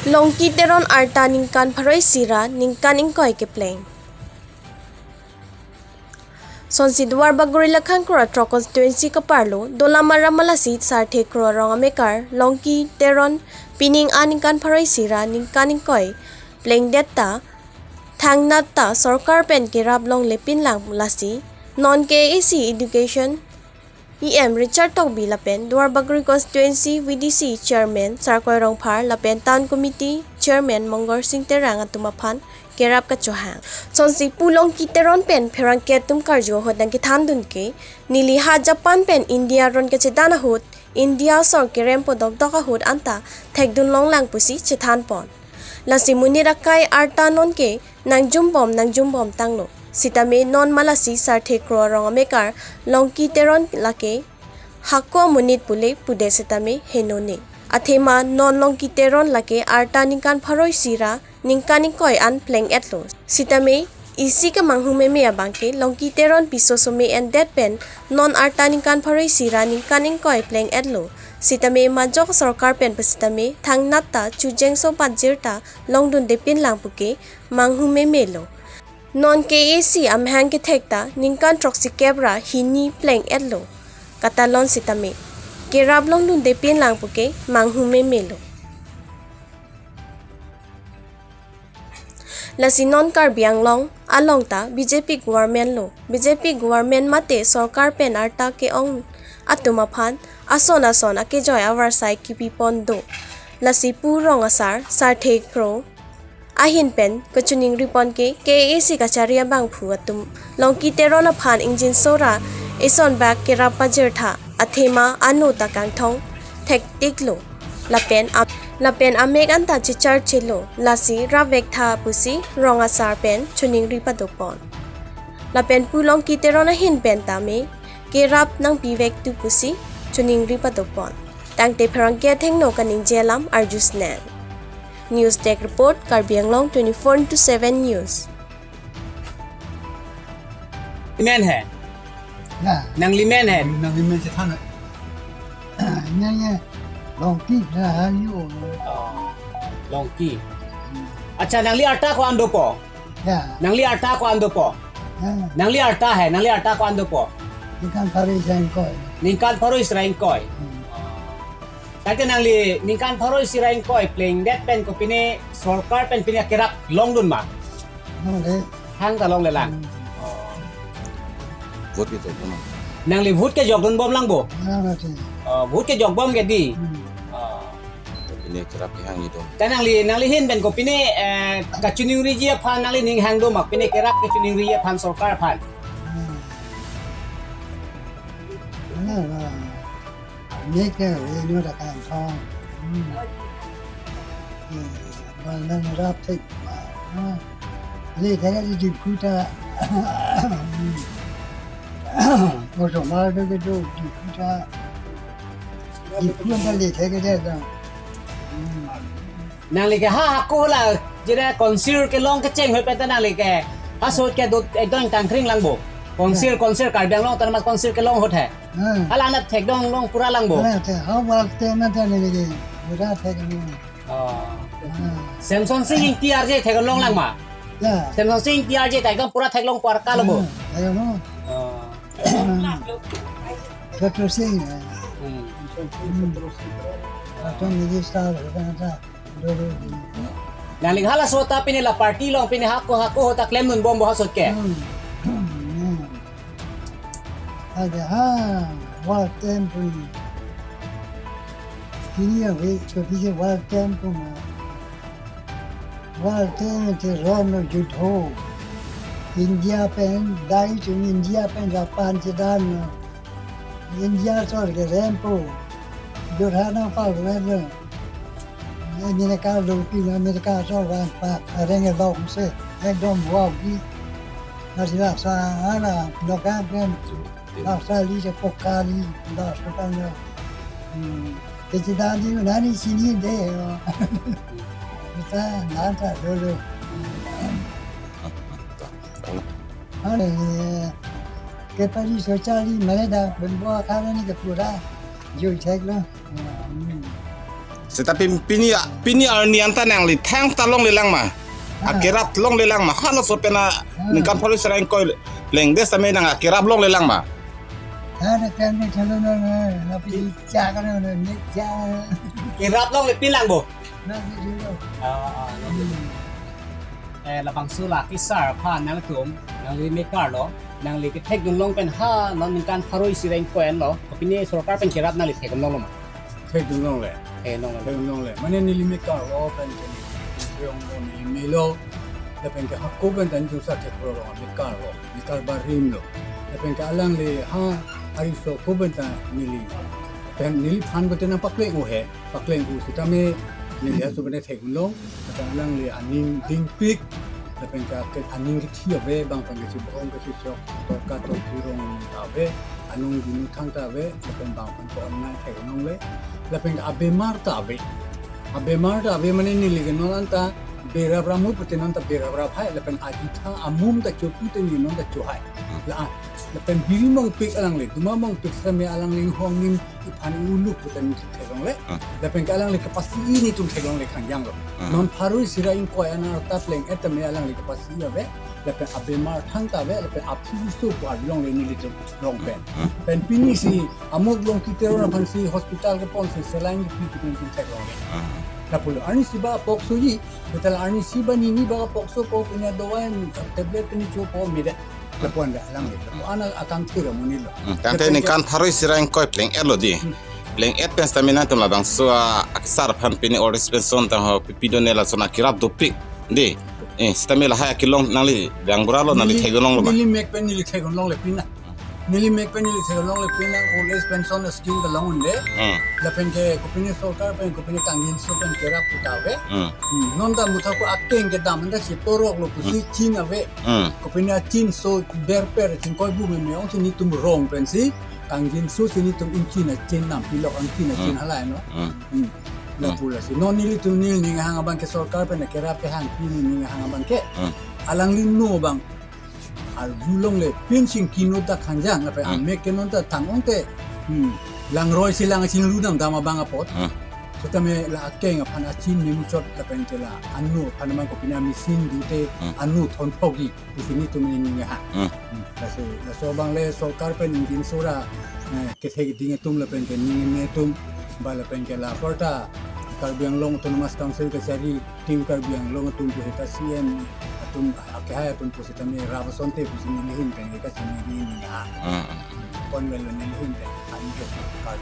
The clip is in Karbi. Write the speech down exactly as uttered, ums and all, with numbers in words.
Longki Teron arta ningkan pharo isi ra ningkan ingkoi kepleng. Sonsi Duarbagori Lakhankro Atrok constituency kaparlo Dolamara Malasi Sarthe Kro arong amekar Longki Teron pining aningkan pharo isi ra ningkan ingkoi plengdet ta thangnat ta sorkar pen kerap longlepin lang lasi non K A A C Education E M Richard Tokbi lapen Duarbagori constituency V D C chairman Sarkoi Rongphar lapen town committee chairman Mongor Sing Terang atum aphan kerap kachohang. Sonsi pu Longki Teron pen pherangke atum karju ahut nangkethandun ke neli ha Japan pen India aron kachedan ahut India asor kerempo dokdok ahut anta thekdun longlang pusi chethanpon. Lasi monit akai arta nonke nangjumbom nangjumbom tanglo. Sitame non Malasi Sarthe Kro arong amekar Longki Teron lake hako monit pule pudet sitame henone. Athema non Longki Teron lake arta ningkan pharo isi ra ningkan ingkoi an pleng-etlo. Sitame isi kemanghu meme abangke Longki Teron piso some endet pen non arta ningkan pharo isi ra ningkan ingkoi pleng-etlo. Sitame majok sorkar pen pasitame thangnat ta chujengso pajir ta longdundepin lang puke manghu memelo. Non K A A C amahang kethek ta ningkan throksi kep ra hini pleng-etlo. Katalon sitame kerap longdundepin lang puke manghu memelo. Lasi non Karbi Anglong along ta B J P government lo. B J P government mate sorkar pen arta ke-ong atum aphan ason ason akejoi avarsai kipipon do. Lasi pu rong asar Sarthe Kro ahin pen kachiningripon ke K A A C kachari abangphu atum Longki Teron aphan ingjinso ra eson bak kerap pajirtha athema ano ta kangthong thektiklo. Lapen am-, lapen amek anta checharchelo lasi rapvektha pusi rong asar pen chiningri padopon. Lapen pu Longki Teron ahin pen tame kerap nangpivektu pusi chiningri padopon. Tangte pherangke athengno kaningje alam arjusnang. News Desk Report, Karbi Anglong twenty-four into seven News. Limen hai? Ya. Nang limen hai? Nang limen chethan hai. Nang ye Longki na ha yu. Oh, Longki. Hmm. Acha, nangli arta ko-an dopo? Ya. Nangli arta ko-an dopo? Ya. Nangli arta hai, nangli arta ko-an dopo? Ningkan pharo isi ra ingkoi. Ningkan pharo isi ra ingkoi. Hmm. Tangte nangli ningkan pharo isi ra ingkoi plengdet pen kopine sorkar pen pine kerap longdun ma? Longle. Hang ta longle lang. Hmm. Oh. Vote kejokdun ma? Nangli vote kejokdun bom lang bo? Lang lasi. Oh, vote kejok bom ke dei? Hmm. Oh. Pine kerap kehang itum. Ta nangli, nangli ahin pen kopine, eh, kachiningriji aphan nangli ning hang do ma, pine kerap kachiningriji aphan sorkar aphan? Hmm. Nang, nang. Nek ke ave nu da kangthong. Hmm. Eh, bang nang rap thek ma. Ha. Le thek di diphu ta. Hmm. Osomar do kedo diphu ta. Diphu ta le thek ke da. Hmm. Nangli ke ha hako la jira council kelong kecheng hoi pen ta nangli ke ha sot ke dot ekdom tangkring lang bo. Council, ya. Council Karbi Anglong Autonomous Council kelong ahut hai. Hmm. Hala anat thekdun long pura lang bo. Hala thek, ha wal te na ta nangli ke. Pura thekdun. Oh. Hmm. Semsonsing Ingti R J thekdun long lang ma? Ya. Semsonsing Ingti R J thekdun pura theklong pura kalo bo. Hmm. Thekdun long. Oh. Hmm. Doctor Sing, eh. Hmm. Hmm. Doctor Minister, eh, ta, ta. Nangli halaso ta pine la party along pine hako hako ahut ta klemdun bom bo ha sot ke. Hmm. Hmm. Ada ha, wal tempo. Kini ya we, so pije wal tempo ma. Wal tempo te ron no judho. India pen, dai tu India pen Japan chedan no. India asor kerempo. Jodha nangpal red lo. America lo pi America asor vangpha areng along se. Ekdom wow di. Nasi laksa hala noka pen. Laksa li se pokali. Laksa kan lo. Hmm. Kecil tadi nani sini deh. Kita nanta dulu. Hala, eh, kepari socharli mane da bembo akhara ni ke pura jui thek lo. Hmm. Seta pin-, pini, pini arni anta nangli thang ta longlelang ma? Ah. Akerap longlelang ma? Halaso pen a, ah, ningkan pharo sira ingkoi plengdet tame nang akerap longlelang ma? Ada kan ni kalau nang, ah, lapi cak kan ni cak. Kerap longle pin lang bo? Nang di dulu. Ah, ah, ah. Hmm. Eh, labangso la kesar aphan nangtum, nangli mekar lo, nangli kethekdun long pen ha, non ningkan pharo isi ra ingkoi lo, kopine sorkar pen kerap nangli thekdun longlo ma? Thekdun longle. Eh, longle. Thekdun longle. Mane neli mekar lo, pen ke neli, neli melo, lapen ke hako pen tan jusa thek lo, mekar lo, mekar barim lo. Lapen ke alangli ha, ariso ko pen tan neli. Pen neliphan pen tan pakleng o he. Pakleng o sitame neli aso pen thekdun long, lapen alangli aning dingpik, lapen ke aning kethi ave, bang pen kesi bohong kesi sok, torka torki rong ta ave, anung dunu thang ta ave, lapen bang pen ko anang thekdun longle, lapen ke abemar ta ave. Abemar ta ave mane neli ke non anta berap ramu pute non ta berap rap hai, lapen ajitha amum ta chotu te neli non ta cho hai. La, lapen biri mongpik alangli, duma mongpik sitame alangli hong ning iphan uluk pute neli thek longle. Ah. Lapen ke alangli kepasi netum thek longle khangjang lo. Ah. Non pharo sira ingkoi an arta pleng-et tame alangli kepasi ave. Lapen abemar thang ta ave, lapen aphu uso pu arjulong le nelitum rong pen. Ah. Pen pini si amuk long kiteror aphan si hospital kepon si saline kipi kipi tum thek longle. Ah. Lapulo arnisi ba poksoji, betal arnisi ba nini ba pokso po punya dawai tablet pini cho po medet. Lapu-an da alangli. Lapu-an akam thira monit lo. Hmm, tangte ningkan pharo sira ingkoi pleng-et lo di. Hmm. Pleng-et pen sitame nangtum labangso a, akesar aphan pini old age pension tang ho pipi do ne lason akerap dopik. Di. Eh, sitame lahai akelong nangli bang bura lo nangli thekdun longlo ma? Neli mek pen neli thekdun longle pina. Neli mek pen neli thekdun longle pina old age pension scheme kelong unde. Hmm. Lapen ke kopine sorkar pen kopine kangjinso pen kerap puta ave. Hmm. Hmm. Non ta mutha ko akeng kedam anta si torok lo pusi chin ave. Hmm. Kopine achinso berper chingkoi bu meme ong si netum rong pensi kangjinso si netum ingchin achin nam pilok ingchin achin halai no. Hmm. Hmm. Lapu lasi. Non nelitum neli ning hang abang ke sorkar pen kerap kehang pini ning hang abang ke. Hmm. Alangli no abang arjulong le pin sing kino ta khangjang lapen amek ke non ta tang ong te. Hmm. Langroi si lang chinglu dam dam abang apot. Hmm. Sitame la akeng aphan achin memuchot lapen ke la anu aphan abang kopine machine dute anu thon phogi. Isi netum neli ning ha. Hmm. Hmm. Lasi, laso abang le sorkar pen ingin sura, eh, kethek ding atum lapen ke ning atum, ba lapen ke la porta Karbi Anglong Autonomous Council kachari tim Karbi Anglong atum pu seta C M atum akehai atum pu sitame rap asonte pusi neli ahin pen ke kachini neli ning ha. Hmm. Pon melo neli ahin pen, kami ke sorkar.